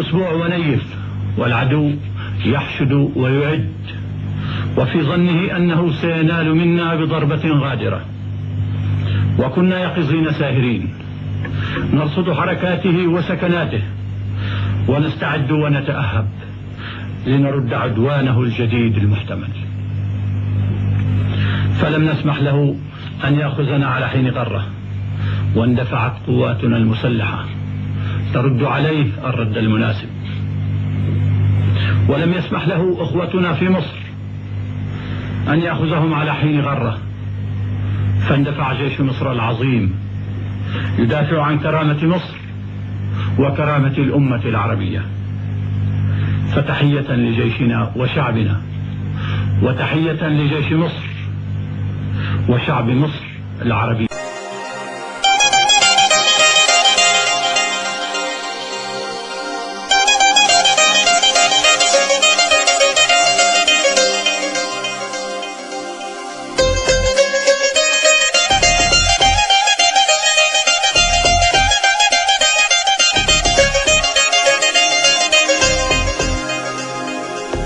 الأسبوع ونيف والعدو يحشد ويعد، وفي ظنه أنه سينال منا بضربة غادرة. وكنا يقظين ساهرين نرصد حركاته وسكناته، ونستعد ونتأهب لنرد عدوانه الجديد المحتمل. فلم نسمح له أن يأخذنا على حين غرة، واندفعت قواتنا المسلحة ترد عليه الرد المناسب. ولم يسمح له أخوتنا في مصر أن يأخذهم على حين غرة، فاندفع جيش مصر العظيم يدافع عن كرامة مصر وكرامة الأمة العربية. فتحية لجيشنا وشعبنا، وتحية لجيش مصر وشعب مصر العربي.